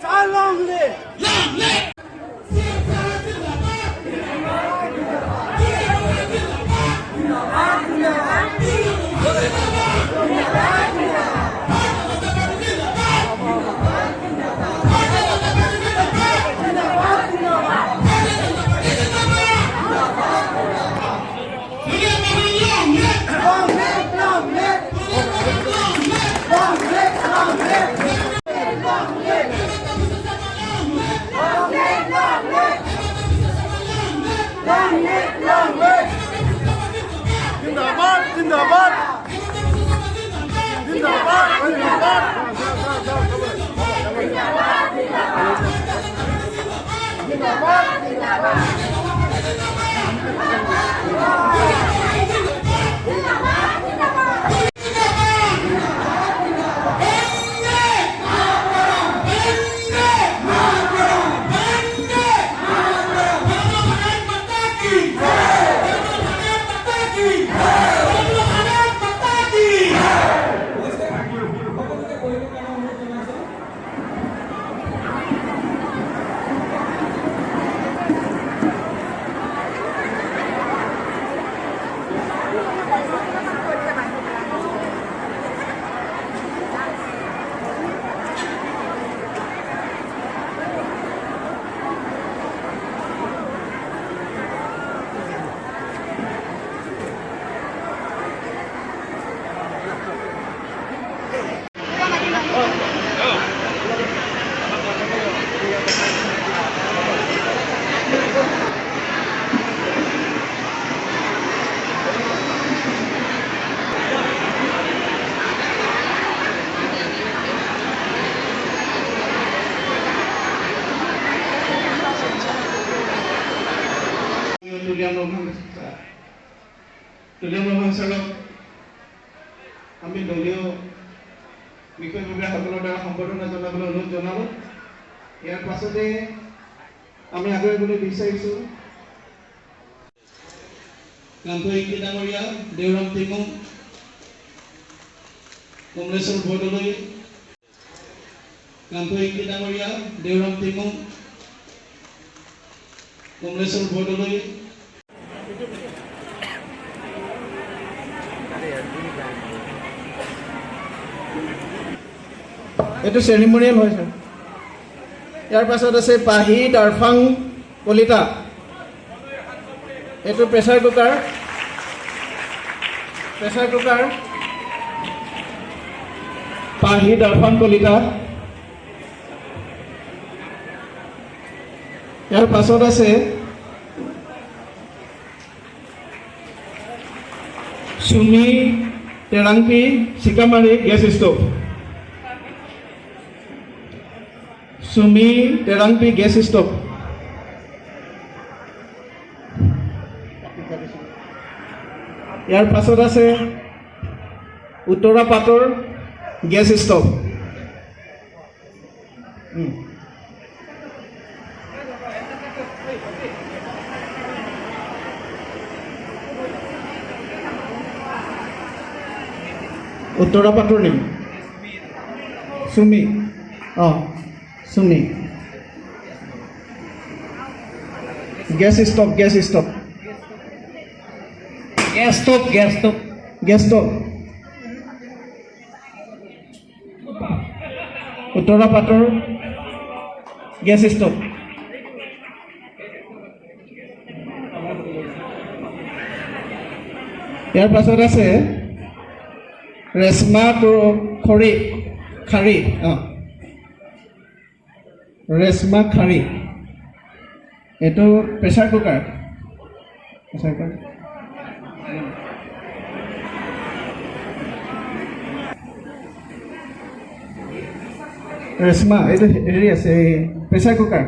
Long live! Long live! Long live! Long live! Long live! Long live! Long live! Long live! Long live! Long live! Long live! জিন্দাবাদ, জিন্দাবাদ, জিন্দাবাদ, জিন্দাবাদ। জিন্দাবাদ। তুলিয়াম ৰভাং ছাৰক আমি দলীয় বিষয়ববীয়াসকলৰ দ্বাৰা সম্বৰ্ধনা জনাবলৈ অনুৰোধ জনালোঁ। ইয়াৰ পাছতে আমি আগুৱাবলৈ বিচাৰিছোঁ কান্ত ইংতি ডাঙৰীয়া, দেউৰাম টিমুং, কমলেশ্বৰ বৰদলৈ, কান্ত ইংতি ডাঙৰীয়া, দেউৰাম টিমুং, কমলেশ্বৰ বৰদলৈ। এইটো চেৰিমনিয়েল হয় ছাৰ। ইয়াৰ পাছত আছে পাহি দাৰফাং কলিতা। এইটো প্ৰেছাৰ কুকাৰ, প্ৰেছাৰ কুকাৰ, পাহি দাৰফাং কলিতা। ইয়াৰ পাছত আছে চুমি তেৰাংপি চিকামাৰী, গেছ ষ্ট'ভ। চুমি তেৰাংপি, গেছ ষ্ট'ভ। ইয়াৰ পাছত আছে উত্তৰা পাটৰ, গেছ ষ্ট'ভ। উত্তৰা পাটৰ নেকি? চুমি, অঁ, চুমি, gas stove, gas stove. Gas stove, gas stove. Gas stove, Uttara পাটৰ গেছ ষ্ট'ভ। ইয়াৰ পাছত আছে ৰেশমা খৰি খাৰী, অঁ, ৰেশমা খাৰী। এইটো pressure cooker, pressure cooker. Reshma, এইটো হেৰি আছে, এই প্ৰেছাৰ কুকাৰ।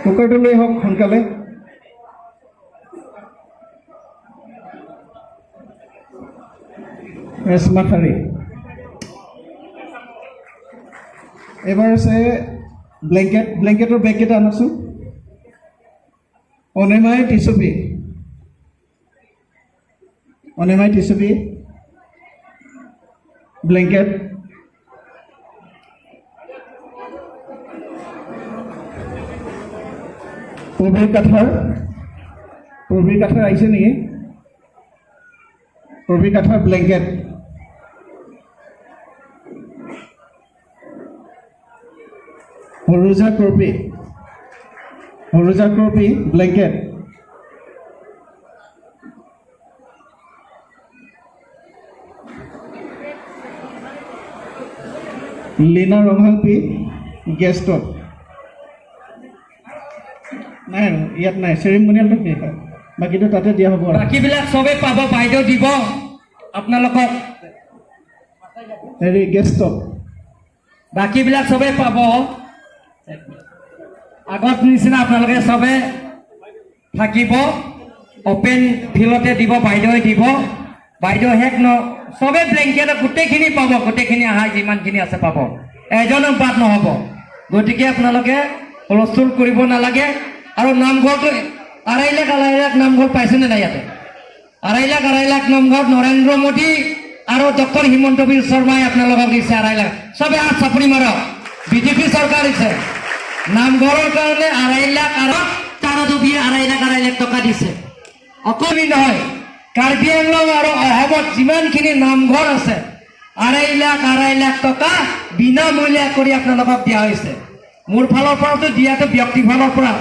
কুকাৰটো লৈ আহক সোনকালে। ৰেশমা খাৰী। এইবাৰ আছে ব্লেংকেট। ব্লেংকেটৰ বেগ কেইটা আনকচোন। অনেমাই টিচুপি, অনেমাই টিচুপি, ব্লেংকেট। প্ৰবীৰ কাথাৰ, প্ৰবীৰ কাথাৰ আহিছে নেকি? প্ৰবীৰ কাথাৰ, ব্লেংকেট। সৰোজা কৰ্পী, সৰোজা কৰ্পী, ব্লেংকেট। লীনা ৰংহাংপি, গেষ্টত নাই আৰু ইয়াত নাই। চেৰিমনিয়েলটো শেষ হয়, বাকীটো তাতে দিয়া হ'ব আৰু। বাকীবিলাক চবে পাব, বাইদেউ দিব আপোনালোকক। হেৰি, গেষ্টত। বাকীবিলাক চবে পাব। আগত নিচিনা আপোনালোকে চবে থাকিব। অপেন ফিল্ডতে দিব, বাইদেৱে দিব। বাইদেউ শেষ ন। চবে ব্লেংকেট গোটেইখিনি পাব। গোটেইখিনি আহা, যিমানখিনি আছে পাব, এজনো বাদ নহ'ব। গতিকে আপোনালোকে হুলস্থুল কৰিব নালাগে। আৰু নামঘৰটো 2.5 লাখ, 2.5 লাখ নামঘৰ পাইছেনে নাই ইয়াতে? 2.5 লাখ, 2.5 লাখ নামঘৰ নৰেন্দ্ৰ মোদী আৰু ডক্টৰ হিমন্ত বিশ্ব শৰ্মাই আপোনালোকক দিছে 2.5 লাখ। চবে হাত চাপৰি মাৰক। বিজেপি চৰকাৰ দিছে নামঘৰৰ কাৰণে 2.5 লাখ আৰু তাৰাডুবিয়ে 2.5 লাখ, 2.5 লাখ টকা দিছে। অকল নহয়, কাৰ্বি আংলং আৰু অসমত যিমানখিনি নামঘৰ আছে, 2.5 লাখ, 2.5 লাখ টকা বিনামূলীয়া কৰি আপোনালোকক দিয়া হৈছে। মোৰ ফালৰ পৰাতো দিয়াটো ব্যক্তি ফালৰ পৰা।